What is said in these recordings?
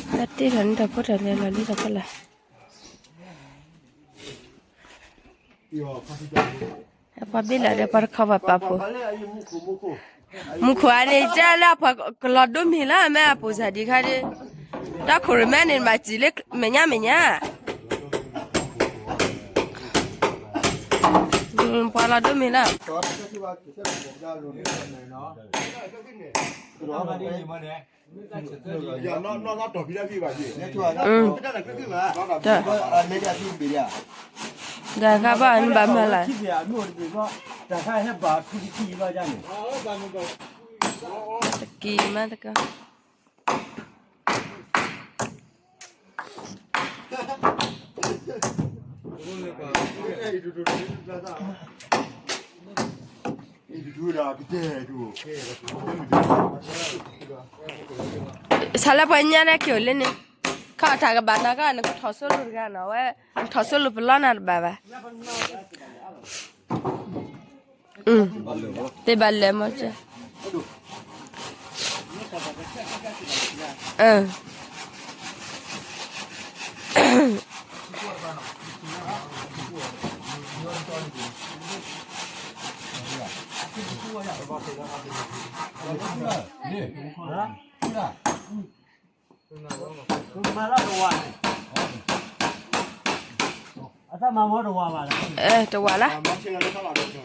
တၢ်တ့ထီၣ်န့ၣ်တၢ်ဖိတၢ်လံၤလီၤလံတၢ်ဖီလာ်, ပှၤဘ့ၣ်လၢဒီးပှၤတခီပၤပာ်ဖှိၣ်, မူခိၣ်အန့ၣ် တဲလၢအပှၤကလီၤဒိမ့ၤလၢမ့ၢ်အပိၢ်စၢ်ဒံးခါဒီး, တၢ်ခိၣ်ရိၣ်မဲန့ၣ် မၤစံးလၢမဲာ်ညါမဲာ်ညါ, ပှၤလီၤဒိမ့ၤလၢ တၢ်ခါဘၣ်မ့ၢ်ဘၣ်မၤလၢ်, တကံၤမးတကါ, ဆါလၢပှၤညါန့ၣ်က့ၤအိၣ်လၢန့ၣ်, ခီၣ်တၢ်ကဘၣ်နၤကီၢ် နကထီၣ်ဆိလိာ်တဂၤနီၤ, ဝဲနထီၣ်ဆိလိာ်ပလီနၤတဘၣ်ဘၣ်. သ့ဘၣ်လဲၤမီၤကဲ, တဝၤလၢ,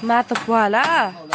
မၤသပှၢ်လၢ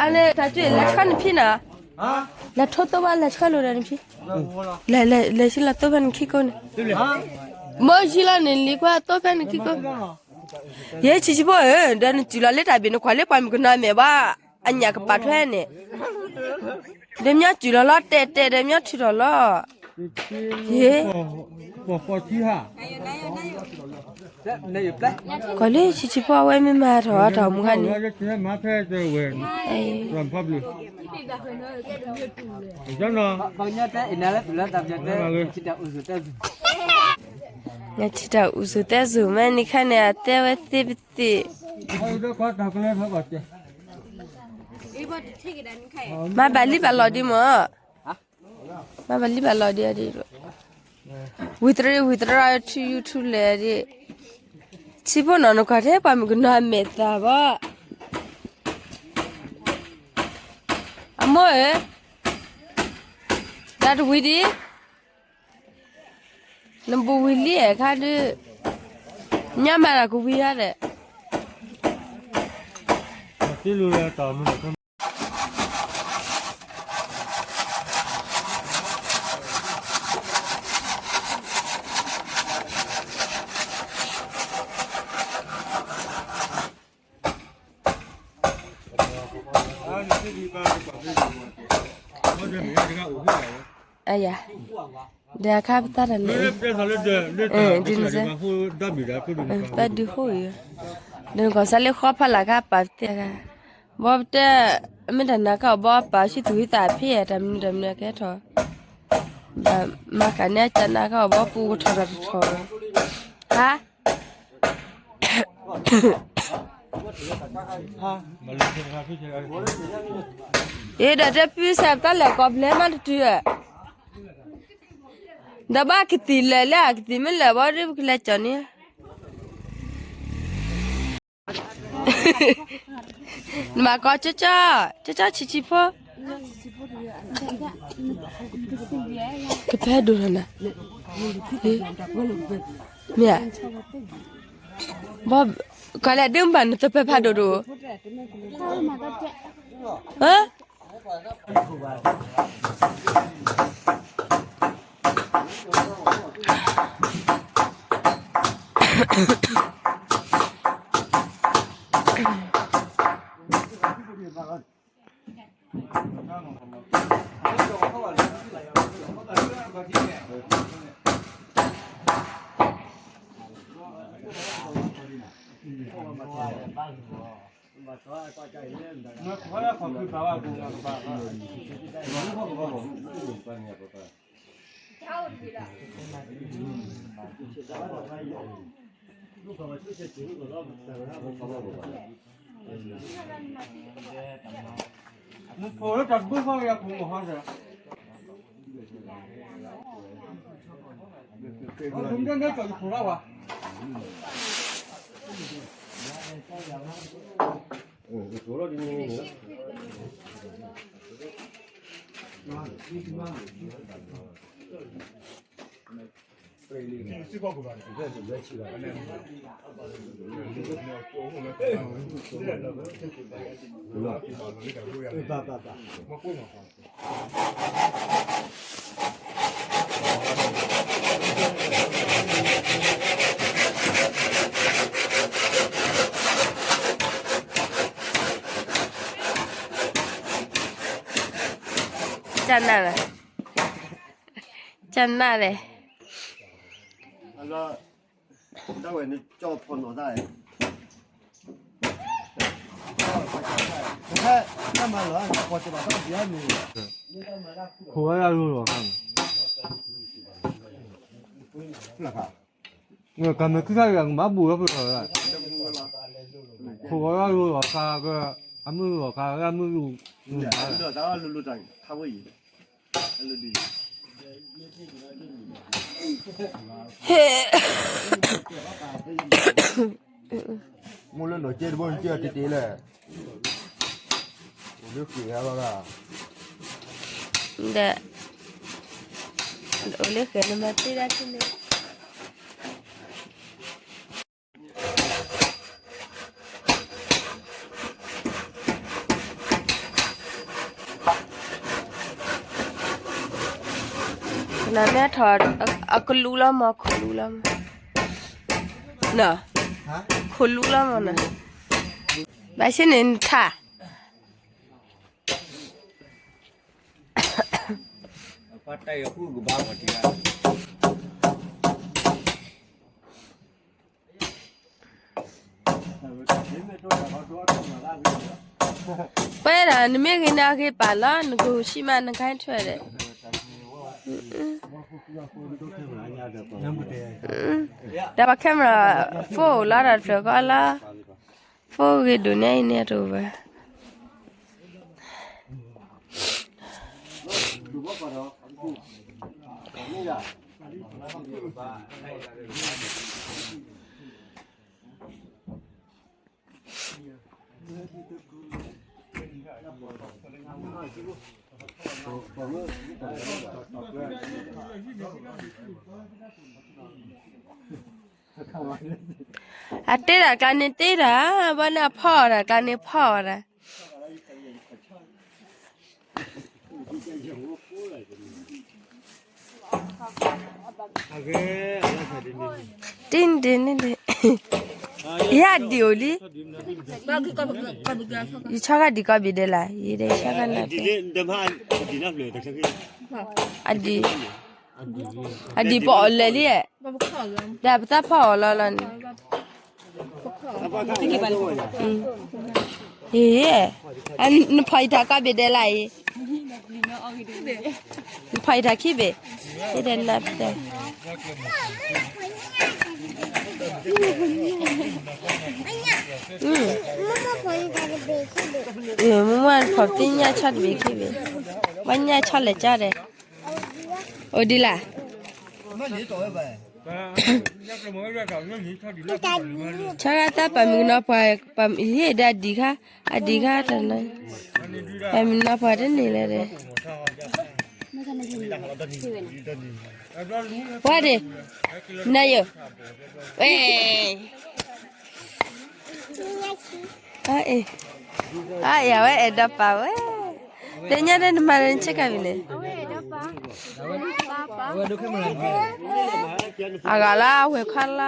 အန့ၣ် တၢ်ကၠုၣ် လဲၤဆှၢနဖံနီၤ, လဲၤထိသိဘၣ် လဲၤဆှၢလိာ်ဒီးနဖံ, လဲၤ လဲၤ လဲၤဆံလီၤသိဖဲနခံကိးန့ၣ်, မ့ၢ်ဆံလီၤန့ၣ် လံၤကွၢ်သိဖဲနခံကိး, ယဲဆံးဆံးဖိဧၢ, ဒီးနစူၢ်လီၤလၢတၢ်ဘ့ၣ် နကွၢ်လၢပှၤမုၣ်ကနီၤမဲာ်ဘၣ်, အညၣ်ကပာ်ထွဲန့ၣ်, ဒီးမ့ၢ်စူၢ်လီၤလီၤ တဲာ်တဲာ် ဒီးမ့ၢ်ထုးထီၣ်လီၤ, ယဲ ကွၢ်လၢဆံးဆံးဖိအဝဲမ့ၢ်မၤထီၣ်အီၤတၢ်မူခါန့ၣ်, ပှၤကညီတဲအံၤနၤလၢတူၢ်လၢတၢ်ပယီၤတဲ, နဆံတၢ်အူၣ်စူၣ်တဲစူၣ် မ့ၢ်နံၤခါန့ၣ် အတဲဝဲသ့ပသ့ၣ်, မၤဘၣ်လံဘၣ်လီၤဒံးမး, မၤဘၣ်လံဘၣ်လီၤဒံးဒံး, ဝံၤတရံးဝံၤတရံးထူယူၤထူလဲၣ်ဒံး, ဆံဖိနီၢ်နကွၢ်ထဲပှၤမုၣ်ကနီၤအမဲာ်သၣ်ဘီ, အမိၢ်ဧၢ, တၢ်တဝံၤဒံး နဘူးဝံၤလံအခါဒုး, ညါမၤတၢ်ကဝံၤဧါဒီး, အယၤ, ဒီးအခါပသးတၢ်န့ၣ်, ဒ်န့ၣ်စ့ၢ်, ပဒုးဟိၣ်အံၤ, ဒီးနကီၢ်စါလၢဃီဖးလၢ်ကပာ်ပသ့ၣ်အခါ, ဘီပတဲ, မ့ၢ်တၢ်နာ်က့အီၤ ဘီပာ်ဆံသူၣ်ဝံသးဖ့ တၢ်မနုၤတၢ်မနုၤကဲထီၣ်, မၤကၣ်န့ၢ်အကၢ်နာ်က့အီၤ ဘီပူကထီၣ်တၢ်တထီၣ်, ဟါ အ့ဒီးတဲပုၢ်စဲးပတၢ်လဲၤကီၢ်ဘျဲမးတတုၤ, ဒီးဘၣ်ကသံၣ်လၢာ်လၢအကသံၣ်မ့ၢ်လၢာ်ဘီဒ်ပကလဲၤကၠီၣ်န့ၣ်, နဘၣ်ကီၢ်ကၠီကၠီ, ကၠီကၠီဆံးဆံးဖိ, ကဖဲဒိၣ်ထီၣ်နၤ, မ့ၢ်, ဘီ, ကီၢ်လဲၣ်ဒုးဘၣ်နတပၢၢ်ဖးဒိၣ်ဒိၣ်, ဟၢ ကနၣ်လဲၣ်, ကနၣ်လဲၣ်, တၢ်ဝဲန့ၣ်ကၠီဖီနီၤတၢ်, ခိးဝဲဒၣ်လိၤလီၤခါန့ၣ်, ကမ့ၢ်ခံခါအံၤ ကဘၣ်ဘူးလီၤဖျိလီၤ, ခိးဝဲဒၣ်လိၤလီၤခါ, အမုၢ်လီၤခါ အမုၢ်လူၤ, မိၢ်လၢနီၢ်ကဲတဘိကဲတတဲလဲၣ်, အိၣ်လၢဃဲၤလီၤ, ဒီး, အိၣ်လၢဃဲၤနမၤတ့ၢ်ဒၣ်ထံန့ၣ် နမ့ၢ်ထီၣ်, အကလူလီၤမး ခိၣ်လူလီၤမး, ခိၣ်လူလီၤမးနီၤ, ဘၣ်ဆ့န့ၣ်နထါ ပှဲၤဒီး နမ့ၢ်ဂ့ၤန့ၣ်အဂ့ၤပာ်လီၤ နကဟူးဆံးမး နကဟဲထွဲဒီး, ဒီးပှၤ camera phone လီၤဒီးတဖျၢၣ်ဃီလီၤ, phone ဂ့ၤဒိၣ်န့ၣ်အံၤန့ၣ်တအိၣ်ဘၣ်. အတဲတၢ်ကျါန့ၣ်တဲတၢ်, ဘၣ်န့ၣ်အဖီအီၣ်တၢ်ကျါန့ၣ်ဖီအီၣ်တၢ်. တင်းတင်းတင်းတင်း, ယဒံၣ်အိၣ်လံ, ယဆီခါဒံၣ်ကီဘ့ၣ်ဒဲးလၢ်, ယဒဲးဆီခါနၢ်ဖဲ, အဒံၣ်, အဒံၣ်ပအီၣ်လဲၣ်လံ, ဒီးပသးဖီအီၣ်လီၤလီၤန့ၣ်. အ့, နဖီအံၤတၢ်ကီဘ့ၣ်ဒဲးလၢ်အံၤ, နဖီအံၤတၢ်ခံဘ့ၣ်, ယဒဲးနၢ်ဖဲ, မ့ၢ်မ့ၢ်နဖီပသ့ၣ်ညါဆီတဘ့ၣ်ခံဘ့ၣ်, ဘၣ်ညါဆီလဲၣ်ကၠီဒီး, အိၣ်ဒ်လၢ ဆီဒၣ်တၢ်ပာ်မုၣ်ကနီၤပှၤ, ဟ့ၣ်ဒီးအဒံၣ်ခါ, အဒံၣ်ခါတၢ်နၤ, ပာ်မုၣ်ကနီၤပှၤတန့ၢ်လၢၤဒီး, ပှၤဒ့ၣ်, နယိၤ, ဝဲ, အ့, အ့ အဝဲအဲၣ်ဒိးပာ်ဝဲ, တညါဒ်နမၤဒီးနဆ့ကၤမံၤန့ၣ်, အဂၤလၢအဝဲၢ်ခါလၢ,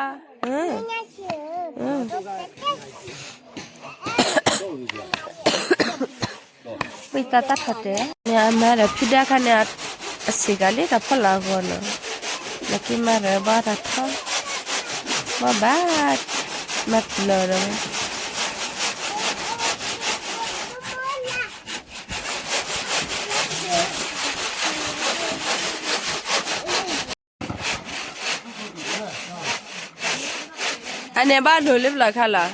ဝံသးသၣ်ထီၣ်တဲာ်န့ၣ် အမၤဒီးဖုဒၣ်ခါန့ၣ်, အစ့ၢ်ကီးလၢတၢ်ဖီလာ်အဂီၢ်နီၤ, နက့ၤမၤဒီးဘၣ်တၢ်ထီ, ဘၣ်ဘၣ်, မၤပျၢၤဒီး အန့ၣ်ဘၣ်ဒိၣ်လၢပျၢၤခါလီၤ.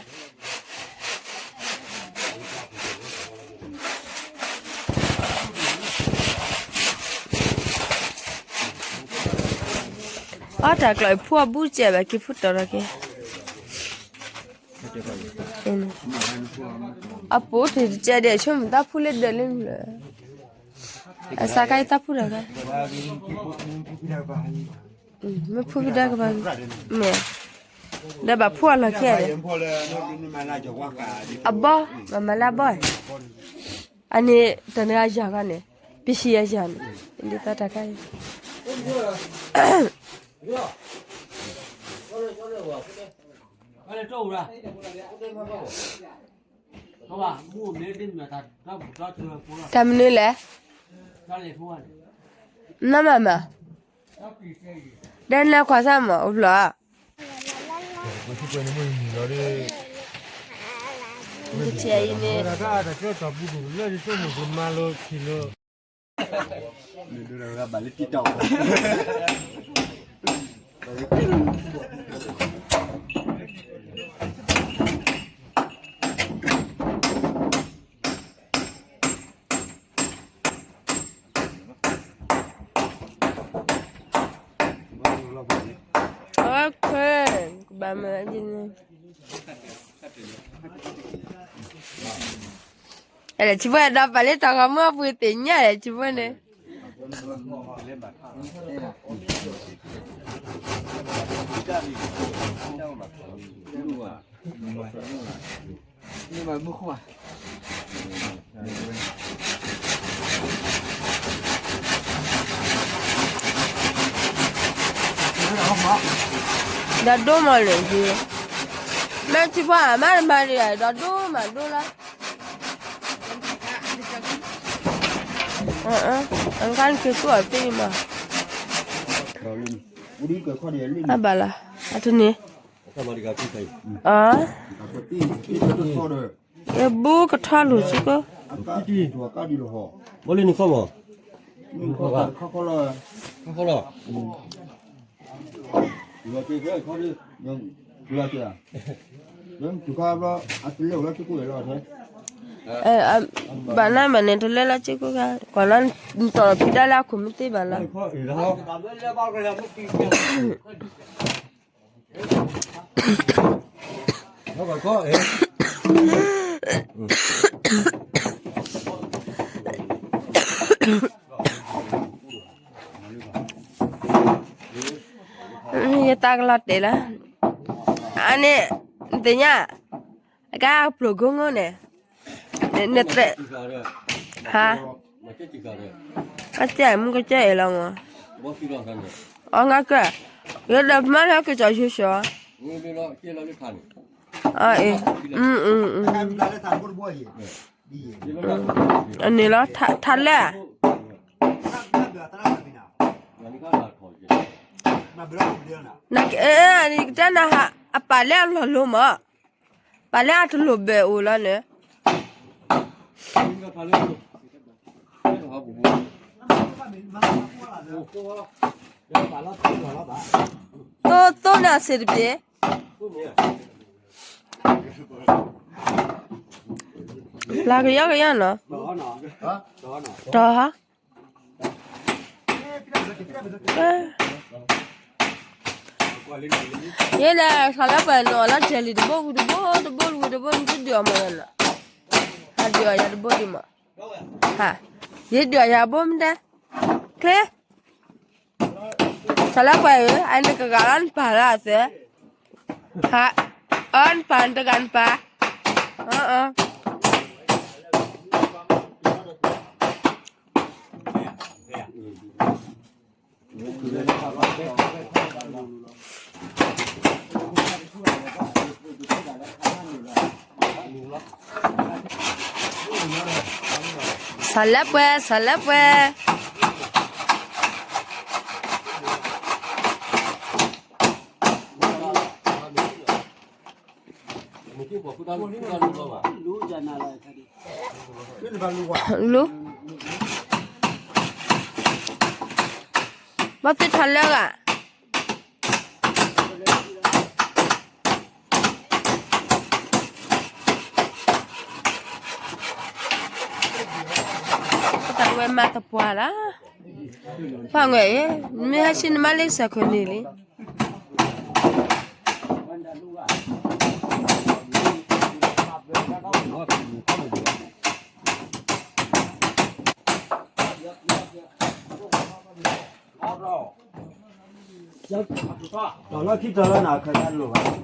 အီတၢ်ကျီၢ်ဖုအဘူးကဲဘၣ်က့ၤဖုတီၤထီၣ်က့ၤ, အပိာ်တ့ၢ်တကဲဒဲး ဆိကမိၣ်သးဖုလၢဒၢးလၢမုၢ်လၢ်, အစးခါအံၤသးဖုတၢ်ခါ, မ့ၢ်ဖုကဒါကဘၣ်, မ့ၢ်, ဒီးဘၣ်ဖုအလီၢ်ခံဂၤဒီး, အဘီ, မၤမၤလၢအဘီ, အန့ၣ်တနၤအယၤခါန့ၣ်, ပဟံၣ်အယၤန့ၣ်, ဒ်သးတၢ်ခါအံၤ တၢ်မနုၤလဲၣ်, နမၤမး, ဒီးနလဲၤကွၢ်စၢ်မး အိၣ်ဖျိ, ကထံၣ်အံၤန့ၣ်, Okay, ကဘၣ်မၤဒ်န့ၣ်, အဲလဲၣ်ထံဖိဒီးပာ်လၢတၢ်ဂီၤမူအပူၤသ့ၣ်ညါလဲၣ်ထံဖိန့ၣ် ဒီးဒိမးလၢာ်, မ့ၢ်ထံဖိအမါတမၤဒီး ဒီးဒိမးဒိလီၤ, အကါနက့ၤသူအီၤသ့မး, အဘၣ်လီၤ, အတန့ၣ်, အ, ကဲဘူးကထီလိာ်စ့ၢ်ကီး, ဘိလၢနခီမး, ခီခီလီၤ, လီၤ, ဘၣ်နၢ်မးန့ၣ် တလဲလၢစ့ၢ်ကီးခါ, ကွၢ်လၢနတီၢ်ဖံးဒၣ်လၢအခိၣ်မ့ၢ်သ့ဘၣ်လီၤ. ယတၢ်ကလီၤတဲာ်လီၤ, အန့ၣ်, နသ့ၣ်ညါ, အကါပျိၢ်ကိးငိန့ၣ်, နသ့ၣ်, ဟါ, အစဲမုၢ်ကစၢၢ်အံၤလီၤမး, အီငါကၢၢ်, ယဒီးမါလၢကစီၤယိၤၡီ, အအံၤ, အန့ၣ်လီၤ, ထါလၢ, နကတဲနၤဟး အပာ်လၢအလီၢ်လိၤမး, ပာ်လၢအတလိၣ်ဘၢၣ်အိၣ်လီၤန့ၣ်, သိသိနၤစ့ၢ်တပျ့ၤ, လၢကယီကယီနီၤ, တီၤဟါ ယဲဒၣ် ဆီလၢပှဲၤနီၤလၢ jelly တဘိဝံၤတဘိ တဘိဝံၤတဘိ နတဒုးအီၤမးနီၤ, ဟးဒုးအီၤယၤတဘိဒံးမး, ဟး, ယဲဒုးအီၤယၤဘိမ့ၢ်တဲ, ချ့, ဆီလၢပှဲၤဧၢ, အန့ၣ်ကဂၤလီၤနပၢ်လၢအသၢ, ဟး, အၢ နပၢ်နတဂၤနပၢ်, အၢ အၢ ဆီလၢပှဲၤ ဆီလၢပှဲၤ, လူ, ဘၣ်သ့ၣ်ထီၣ်လၢဂၤ တၢ်ဝဲမၤသပှၢ်လီၤ, ပှၤငွေ့, မ့ၢ်ဟဲဆ့နမါလၢစၢၤခိၣ်န့ၣ်လံ. တီၢ်လီၢ်ခံတီၤလီၤနၤ ခဲဒၣ်လိၣ်ဘၣ်.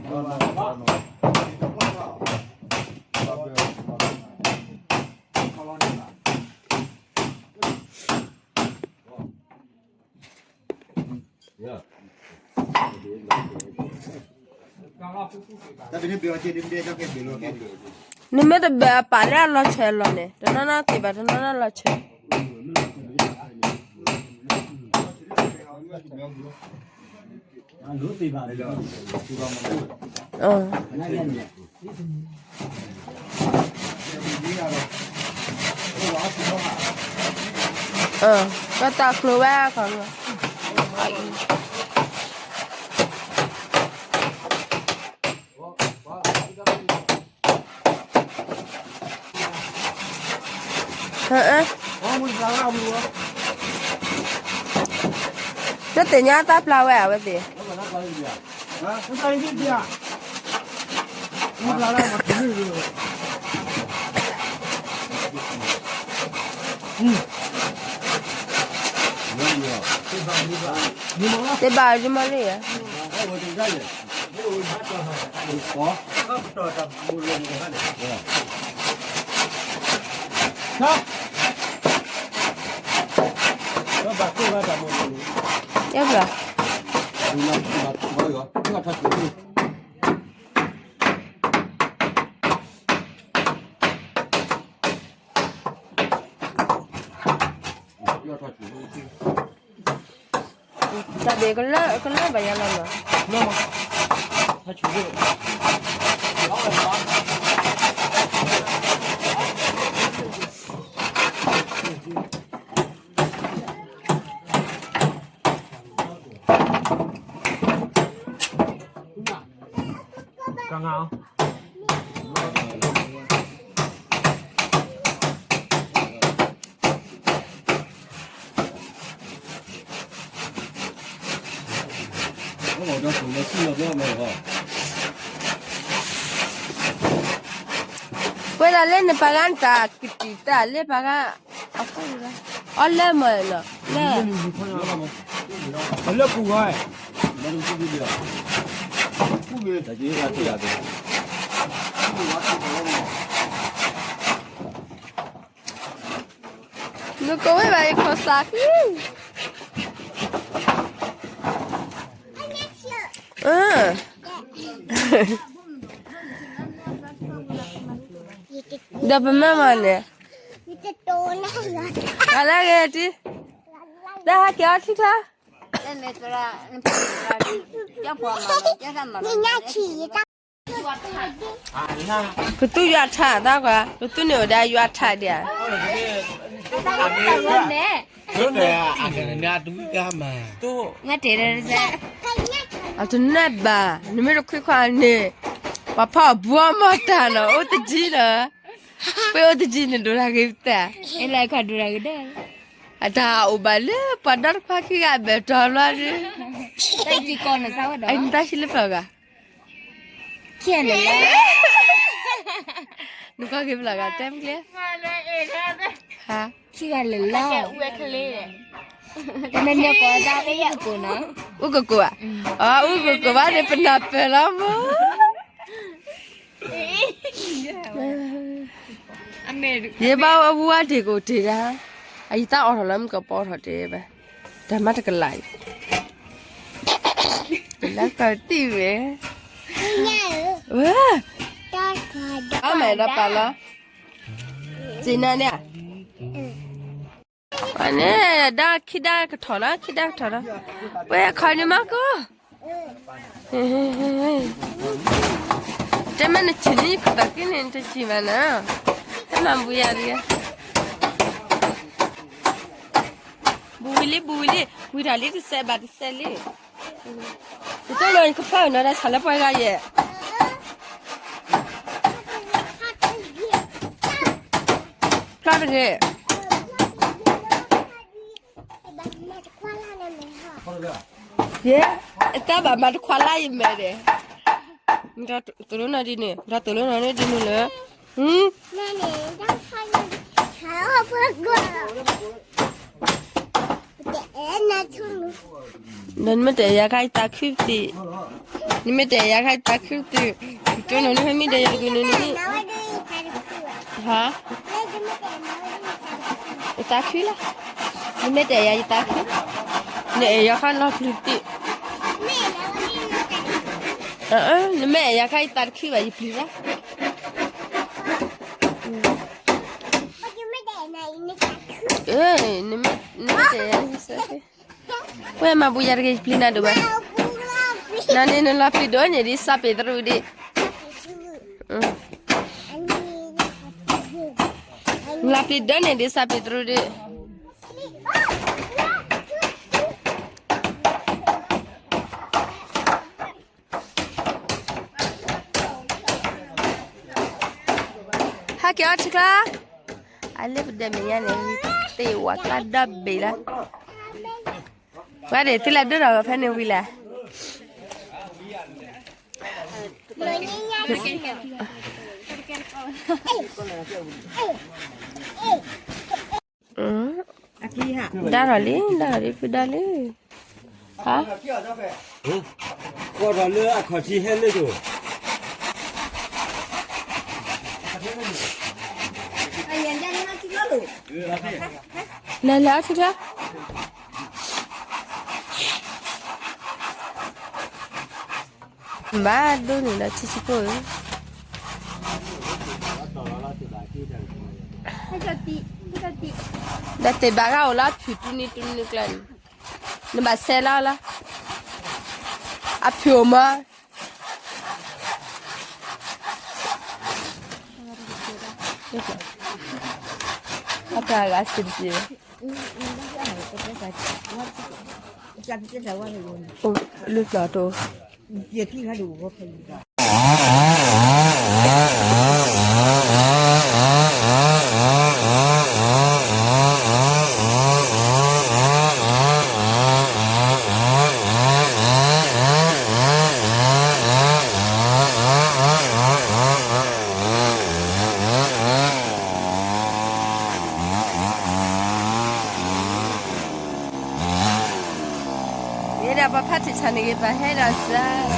နမ့ၢ်တဘၣ်အပာ်လၢအလီၤဆဲးလီၤန့ၣ် တနီၤနီၤသ့ၣ်ဘၣ် တနီၤနီၤလီၤဆဲး ပတၢ်ကျိၤဝဲခီ, တသ့ၣ်ညါတၢ်ပျၢ်ဝဲအဝဲသ့ၣ် သ့ၣ်ဘၣ်ယမၤလၢယၤ ယဲၢ်ဘျီ တၢ်ဒ့ကလၢ ကလၢဘၣ်ယၤလီၤနီၤ. ပှဲၤလီၤလၢနပှၤဂၤနတၢ် ကတံာ်တၢ်လၢပှၤဂၤ အီၣ်လၢမၢ်နီၤ လၢ လၢပူၤဂီၢ် နကဝဲဘၣ်ယခီၣ်စးခံ ဒီးပမ့ၢ်မၤန့ၣ် ဂၤလၢဂ့ၤတံၢ် တၢ်ဟဲက့ၤအီထံချါ ကသူယွၤထါတၢ်ကွၢ် ကသူန့ၣ်အိၣ်ဒၣ်ယွၤထါဒံးဧါ အတနၢ်ဘၣ် နမ့ၢ်တခွံခွါန့ၣ် ပှၤဖီၣ်ဘှီမီၢ်တၢ်နီၤ အိၣ်တကံနီၤ ပှၤအိၣ်တကံန့ၣ်ဒိၣ်တၢ်ဂ့ၤပသး အတၢ်အိၣ်ဘၣ်လၢပှၤဒီတခွါခံဂၤအဘၢၣ်တီၤလီၤဒုး နတၢ်ဟံၣ်လၢပျၢၤဂၤ နကွၢ်က့ၤပျၢၤဂၤတဲမ့ၢ်ကျဲ ခံဂၤလဲၤလီၤ တမ့ၢ်မ့ၢ်ကိးတၢ်အူကကိးနီၤ အူကကိးဘၣ် အူကကိးဘၣ်န့ၣ် ပနၢ်ပၢၢ်လီၤမး ယဘၣ်အဝဲဒ့ၣ်ကအိၣ်တ့ၢ်ဒၣ် အယတၢ်အိးထီၣ်လၢမုၢ်ကပီၤထီၣ်တ့ၢ်ဘၣ် တၢ်မၤတကလးအံၤ လၢကတံၢ်ဝဲ ဝဲ အမဲာ်ဒီးပာ်လီၤ စံးနၤန့ၣ် န့ၣ် ဒီးခံဒါကထီၣ်လီၤ ခံဒါကထီၣ်လီၤ ပှဲၤခီန့ၣ်မၤကီ တဲမ့ၢ်နဆံးန့ၣ် ယခိၣ်သးက့န့ၣ် နတဆံးဘၣ်နၤ တမၤဘူယၤတဂ့ၤ ဘူဝံၤလံ ဘူဝံၤလံ ဝံၤတၢ်လံတစဲးဘၣ်တစဲးလံ ယတိၢ်နီၣ်ယကဖၢၣ်နီၤ တၢ်ဆၣ်လၢပှဲၤဂၤယဲၢ် ဖျီတဂ့ၤ ယဲ တၢ်ဘၣ်မၤတခွါလၢယမဲာ်ဒီး မတၤသိၣ်လိနီၤဒ်န့ၣ် မတၤသိၣ်လိနီၤန့ၣ်ဒ်န့ၣ်လၢ ဒီးနမ့ၢ်တဲယၤခါယသးခုသ့ၣ်, နမ့ၢ်တဲယၤခါယသးခုသ့ၣ်, ယတိၢ်နီၣ်လၢမ့ၢ်ဒီးယတဂ့ၤန့ၣ်န့ၣ်, ဟါ, ယသးခုလီၤ, နမ့ၢ်တဲယၤယသးခု, နအဲၣ်ယၤခါလီၤပျံၤသ့ၣ်, နမ့ၢ်အဲၣ်ယၤခါယသးတခုဘၣ်ယပျံၤလီၤ. နမ့ၢ်တဲယၤန့ၣ်, ပှၤမၤဘူယၤတဂ့ၤ ယပျံၤနၤဒိၣ်ဘၣ်, နန့ၣ်နလီၤပျံၤဒိၣ်န့ၣ်ဒ်စီၤပ့းတရူးဒၣ်, နလီၤပျံၤဒိၣ်န့ၣ်ဒ်စီၤပ့းတရူးဒၣ်. ဟဲက့ၤအီထံချါ, အလၢပဒဲမဲာ်ညါန့ၣ် သ့ၣ်ဝါကျါဒီဘ့ၣ်လၢ, ပှၤဒၣ်သုလၢဒိၣ်ထီၣ်ဖဲန့ၣ်ဝံၤလၢ ဒါထီၣ်လံ, ဒါထီၣ်လံ, ဖုဒါလံ, ဟါ, ကွၢ်ထီၣ်လၢအခီၣ်ထံးဟဲလၢယိာ်, လဲၤလဲၤအီထံချါ. ဘၣ်ဒိၣ်န့ၣ်ဒီးထံဆံကိၣ်ဧၢ, ဒီးသ့ၣ်ဘၣ်ဂၤအိၣ်လၢအဖုၣ်တူၢ်နံၤတူၢ်နံၤကျါန့ၣ်, နဘၣ်ဆဲးလီၤလီၤ, အဖုၣ်အိၣ်မး, အတၢ်ဂၤဆံးတက့ၢ်, လၢပျၢ်တိၣ်, ယဲၢ်ထံၣ်ခါဒိၣ်ဂီၢ်ဖဲ ခါထံးဆါန့ၣ်ဂ့ၤ ပဟဲဒီးစၢ် ပှၤတီၢ်ဒီး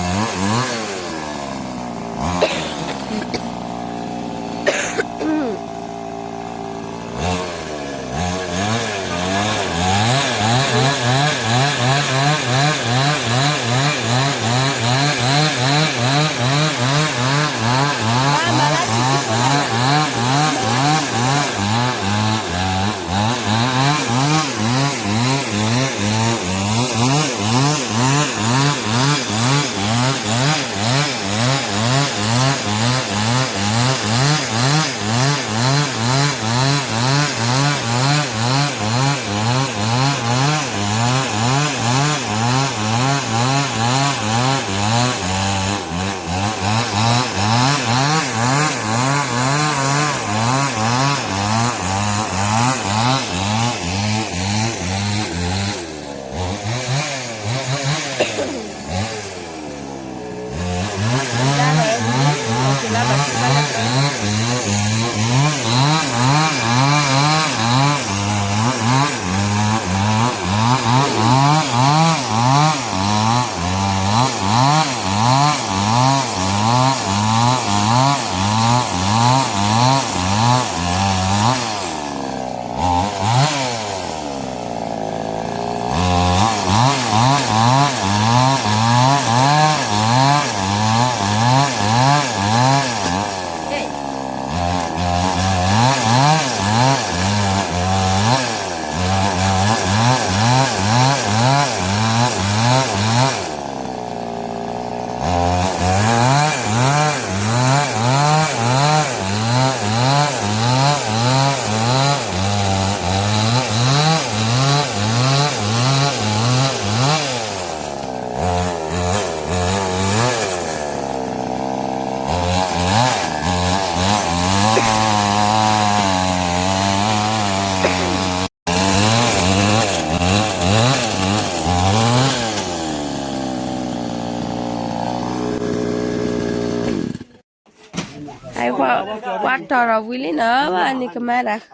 ဝံၤလံနီၤ ဘၣ်န့ၣ်ကမၤဒၣ်ဃဲ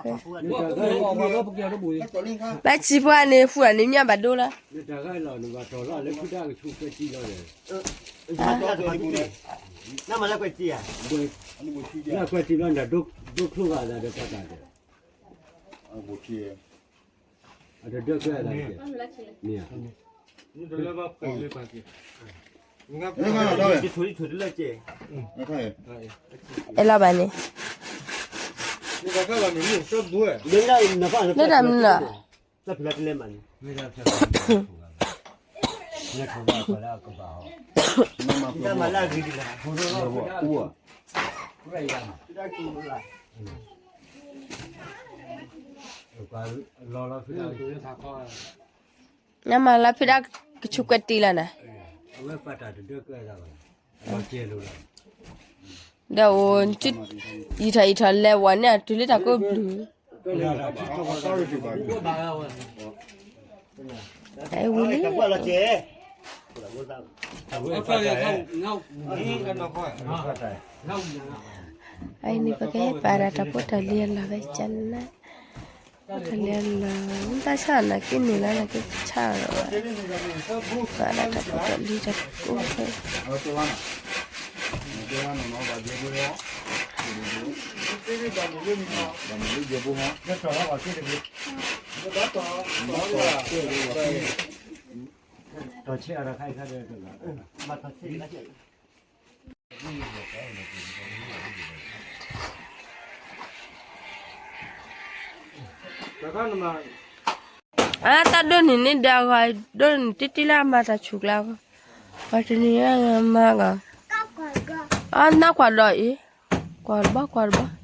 ဘၣ်ဆံးပှၤန့ၣ် ဃုအန့ၣ်မ့ၢ်ဘၣ်ဒိလီၤ နမၤလၢကွဲးတံၢ်ဧါ ကွဲးတံၢ်ဘျီန့ၣ် ဒိချိၣ်ဂၤသးဒီးပှၤတၢ်ဒီး အတဒၢကွဲးအသးတက့ၢ် မ့ၢ်ဧါ အဲၣ်လီၤဘၣ်န့ၣ် လၢတၢ်မနုၤနီၤ နမၤလၢဖုဒၣ်ကဆူးကွဲးတံၢ်လီၤနၤ ဒီးအိၣ် ယံာ်ထီၣ်ယံာ်ထီၣ်လဲၤဝဲန့ၣ် အတုၤလၢတၢ်ကိးဘျုး ဝံၤလံ အအံၤန့ၣ် ပကဟဲပာ်ဒၣ်တၢ်ဖိတၢ်လံၤအလီၢ်ဝဲကနၣ်, တၢ်လံၤအလီၢ် တၢ်ဆၣ်နၤက့န့ၣ်လၢနကဆၣ်လီၤ, ပာ်ဒၣ်တၢ်ဖိတၢ်လံၤတၢ်ကိၢ်ဖဲ အတၢ်ဒိၣ်န့ၣ်န့ၣ်ဒီးအဂီၢ် ဒိၣ်န့ၣ်တံၢ်တံၢ်လၢအမၤတၢ်ဆူးကျါ, ပှၤတနံၤမၤဂီၢ်, အနီၢ်ကွၢ်ဒီးအံၤ, ကွၢ်တဘီကွၢ်တဘီ.